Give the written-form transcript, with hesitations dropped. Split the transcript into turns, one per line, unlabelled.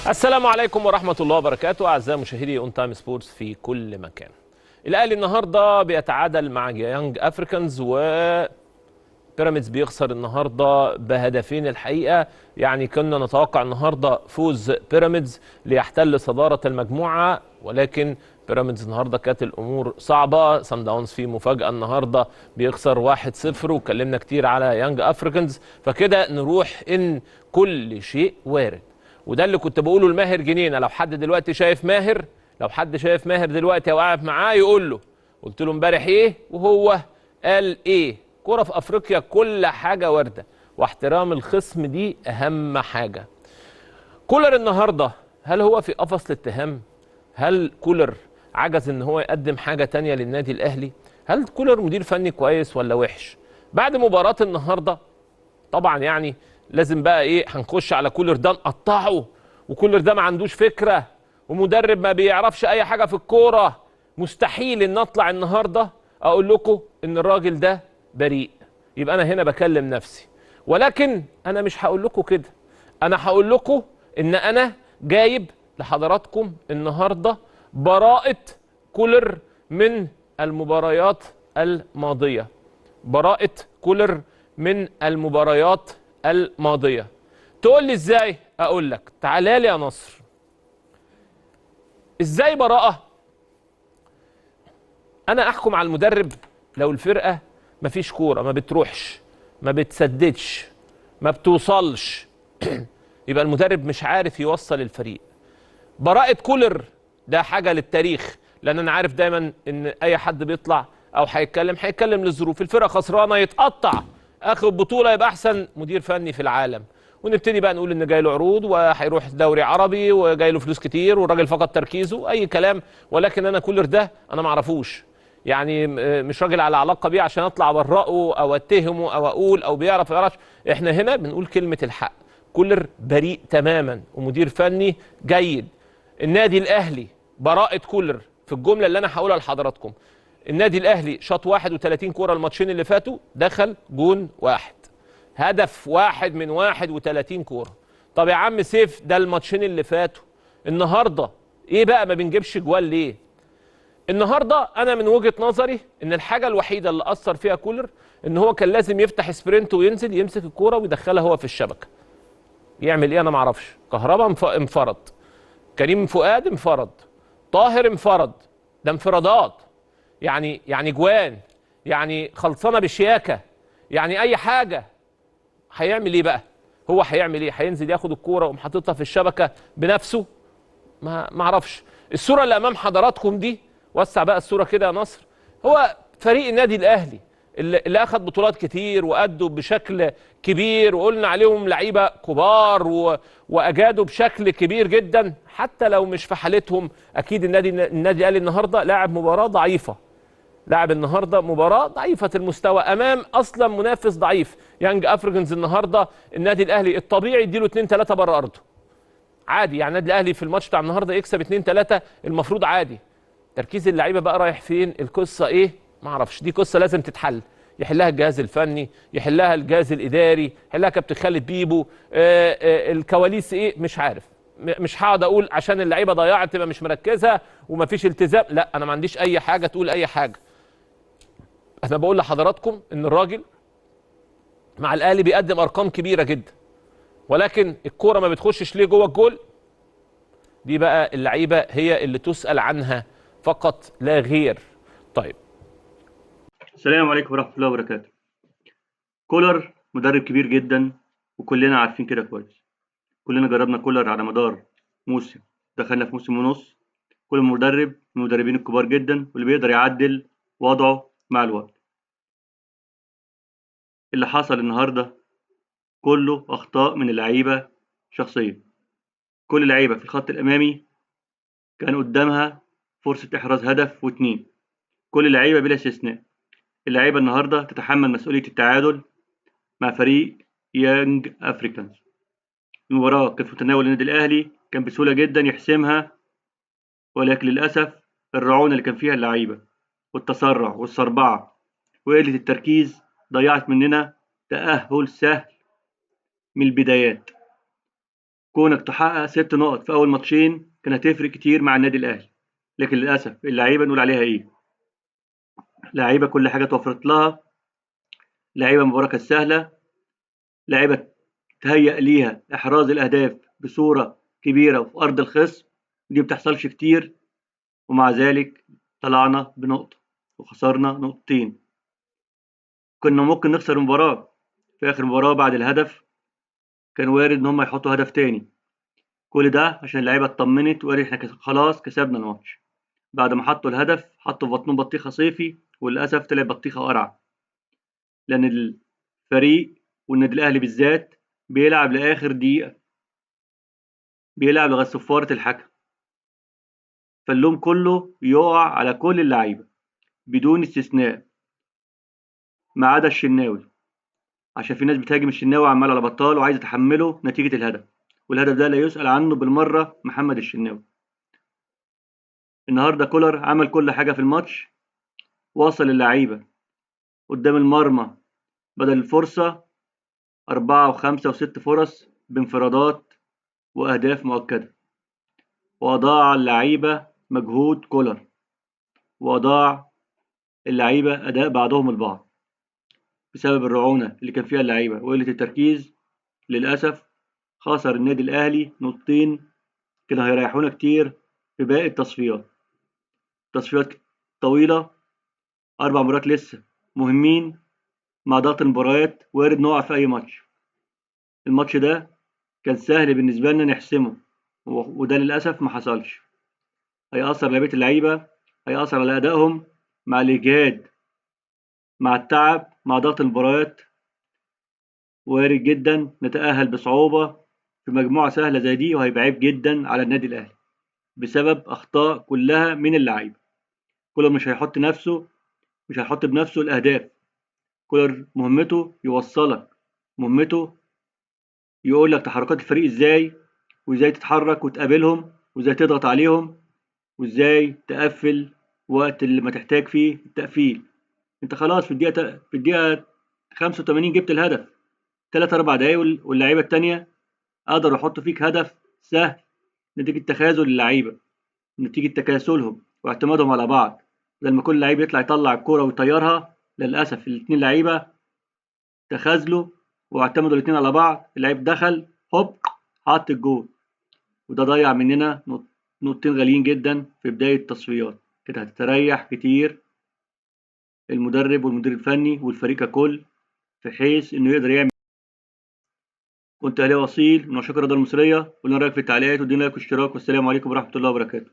السلام عليكم ورحمة الله وبركاته أعزائي مشاهدي اون تايم سبورتس في كل مكان. الأهلي النهارده بيتعادل مع يانج أفريكانز، وبيراميدز بيخسر النهارده بهدفين. الحقيقة يعني كنا نتوقع النهارده فوز بيراميدز ليحتل صدارة المجموعة، ولكن بيراميدز النهارده كانت الأمور صعبة. سان داونز في مفاجأة النهارده بيخسر 1-0، واتكلمنا كتير على يانج أفريكانز. فكده نروح إن كل شيء وارد، وده اللي كنت بقوله لماهر جنينة. لو حد دلوقتي شايف ماهر، لو حد شايف ماهر دلوقتي او قاعد معاه يقول له قلت له امبارح ايه وهو قال ايه. كرة في افريقيا كل حاجة وارده، واحترام الخصم دي اهم حاجة. كولر النهارده هل هو في قفص الاتهام؟ هل كولر عجز ان هو يقدم حاجة تانية للنادي الاهلي؟ هل كولر مدير فني كويس ولا وحش؟ بعد مباراة النهارده طبعا يعني لازم بقى ايه، هنخش على كولر ده نقطعه، وكولر ده ما عندوش فكرة، ومدرب ما بيعرفش اي حاجة في الكورة. مستحيل ان اطلع النهارده اقول لكم ان الراجل ده بريء، يبقى انا هنا بكلم نفسي. ولكن انا مش هقول لكم كده، انا هقول لكم ان انا جايب لحضراتكم النهارده براءه كولر من المباريات الماضية. براءه كولر من المباريات الماضية. تقول لي ازاي؟ اقول لك تعالى لي يا نصر. ازاي براءة؟ انا احكم على المدرب لو الفرقة مفيش كورة، ما بتروحش، ما بتسددش، ما بتوصلش، يبقى المدرب مش عارف يوصل الفريق. براءة كولر ده حاجة للتاريخ، لان انا عارف دايما ان اي حد بيطلع او هيتكلم هيتكلم للظروف. الفرقة خسرانة يتقطع، اخد بطوله يبقى احسن مدير فني في العالم، ونبتدي بقى نقول ان جاي له عروض وهيروح دوري عربي وجاي له فلوس كتير والراجل فقد تركيزه، اي كلام. ولكن انا كولر ده انا ما اعرفوش، يعني مش راجل على علاقة بيه عشان اطلع ابرئه او اتهمه او اقول او بيعرف ما يعرفش. احنا هنا بنقول كلمة الحق، كولر بريء تماما ومدير فني جيد. النادي الاهلي براءه كولر في الجملة اللي انا هقولها لحضراتكم. النادي الاهلي شاط 31 كورة الماتشين اللي فاتوا، دخل جون واحد، هدف واحد من 31 كورة. طب يا عم سيف ده الماتشين اللي فاتوا، النهارده ايه بقى ما بنجيبش جوال ليه؟ النهارده انا من وجهه نظري ان الحاجة الوحيدة اللي اثر فيها كولر ان هو كان لازم يفتح sprint وينزل يمسك الكورة ويدخلها هو في الشبكة. يعمل ايه انا ما اعرفش. كهربا انفرد، كريم فؤاد انفرد، طاهر انفرد، ده انفرادات يعني جوان، يعني خلصانه بشياكه، يعني اي حاجة. هيعمل ايه بقى؟ هو هيعمل ايه؟ هينزل ياخد الكورة ويقوم حاططها في الشبكة بنفسه؟ ما اعرفش. الصورة اللي امام حضراتكم دي، وسع بقى الصورة كده يا نصر، هو فريق النادي الاهلي اللي اخد بطولات كتير وادوا بشكل كبير وقلنا عليهم لعيبة كبار واجادوا بشكل كبير جدا، حتى لو مش في حالتهم. اكيد النادي الاهلي النهارده لاعب مباراة ضعيفة، لعب النهارده مباراة ضعيفة المستوى امام اصلا منافس ضعيف يانج افريكانز. النهارده النادي الاهلي الطبيعي يديله 2-3 بره ارضه عادي، يعني النادي الاهلي في الماتش بتاع النهارده يكسب 2-3 المفروض عادي. تركيز اللعيبة بقى رايح فين؟ القصة ايه؟ ما اعرفش. دي قصة لازم تتحل، يحلها الجهاز الفني، يحلها الجهاز الاداري، يحلها كابتن خالد بيبو. الكواليس ايه؟ مش عارف. مش هقعد اقول عشان اللعيبة ضيعت تبقى مش مركزه ومفيش التزام، لا انا ما عنديش اي حاجة تقول اي حاجة. انا بقول لحضراتكم ان الراجل مع الاهلي بيقدم ارقام كبيرة جدا، ولكن الكورة ما بتخشش ليه جوه الجول؟ دي بقى اللعيبة هي اللي تسال عنها فقط لا غير. طيب
السلام عليكم ورحمة الله وبركاته. كولر مدرب كبير جدا وكلنا عارفين كده كويس، كلنا جربنا كولر على مدار موسم، دخلنا في موسم ونص. كل مدرب من المدربين الكبار جدا واللي بيقدر يعدل وضعه مع الوقت. اللي حصل النهارده كله اخطاء من اللعيبة شخصية. كل اللعيبة في الخط الامامي كان قدامها فرصة احراز هدف واتنين، كل اللعيبة بلا استثناء. اللعيبة النهارده تتحمل مسؤولية التعادل مع فريق يانج افريكانز. المباراة كانت في متناول النادي الاهلي، كان بسهولة جدا يحسمها، ولكن للاسف الرعونه اللي كان فيها اللعيبة والتسرع والصربعه وقلة التركيز ضيعت مننا تأهل سهل من البدايات. كونك تحقق 6 نقط في أول ماتشين كان هتفرق كتير مع النادي الأهلي، لكن للأسف اللعيبة نقول عليها إيه؟ لعيبة كل حاجة توفرت لها، لعيبة مباراة كانت سهلة، لعيبة تهيأ ليها إحراز الأهداف بصورة كبيرة وفي أرض الخصم، دي بتحصلش كتير، ومع ذلك طلعنا بنقطة وخسرنا نقطتين. كنا ممكن نخسر المباراة في آخر مباراة بعد الهدف، كان وارد إن هم يحطوا هدف تاني. كل ده عشان اللعيبة اطمنت وقالت إحنا خلاص كسبنا الماتش. بعد ما حطوا الهدف حطوا في بطنهم بطيخة صيفي، وللأسف طلع بطيخة قرعة، لأن الفريق والنادي الأهلي بالذات بيلعب لآخر دقيقة، بيلعب لغاية صفارة الحكم، فاللوم كله يقع على كل اللعيبة بدون استثناء ما عدا الشناوي، عشان في ناس بتهاجم الشناوي عمال على بطال وعايز يتحمله نتيجة الهدف، والهدف ده لا يسأل عنه بالمرة محمد الشناوي. النهارده كولر عمل كل حاجة في الماتش، وصل اللعيبة قدام المرمى بدل الفرصة 4 و5 و6 فرص بانفرادات وأهداف مؤكدة، وأضاع اللعيبة مجهود كولر، وأضاع اللعيبة أداء بعضهم البعض بسبب الرعونة اللي كان فيها اللعيبة وقلة التركيز. للأسف خسر النادي الأهلي نقطتين كانوا هيريحونا كتير في باقي التصفيات. تصفيات طويلة، 4 مباريات لسه مهمين، مع ضغط المباريات وارد نقع في أي ماتش. الماتش ده كان سهل بالنسبة لنا نحسمه، وده للأسف ما حصلش. هيأثر على بقية اللعيبة، هيأثر على أدائهم مع الإجهاد، مع التعب، مع ضغط المباريات. وارد جدا نتأهل بصعوبة في مجموعة سهلة زي دي، وهيبقى عيب جدا على النادي الأهلي بسبب أخطاء كلها من اللعيبة. كولر مش هيحط نفسه، مش هيحط بنفسه الأهداف. كولر مهمته يوصلك، مهمته يقول لك تحركات الفريق ازاي، وازاي تتحرك وتقابلهم، وازاي تضغط عليهم، وازاي تقفل وقت اللي ما تحتاج فيه التقفيل. انت خلاص في الدقيقة 85 جبت الهدف، 3-4 دقايق واللعيبة التانية قدروا يحطوا فيك هدف سهل نتيجة تخاذل اللعيبة، نتيجة تكاسلهم واعتمادهم على بعض. لما كل لعيب يطلع يطلع الكورة ويطيرها، للأسف الاتنين لعيبة تخاذلوا واعتمدوا الاتنين على بعض، اللعيب دخل هوب حط الجول، وده ضيع مننا نقطتين غاليين جدا في بداية التصفيات. كده هتتريح كتير المدرب والمدير الفني والفريق ككل، في حيث انه يقدر يعمل. كنت اهلاوي اصيل من عشاق الرياضة المصرية، قولنا رايك في التعليقات وادينا لايك واشتراك، والسلام عليكم ورحمة الله وبركاته.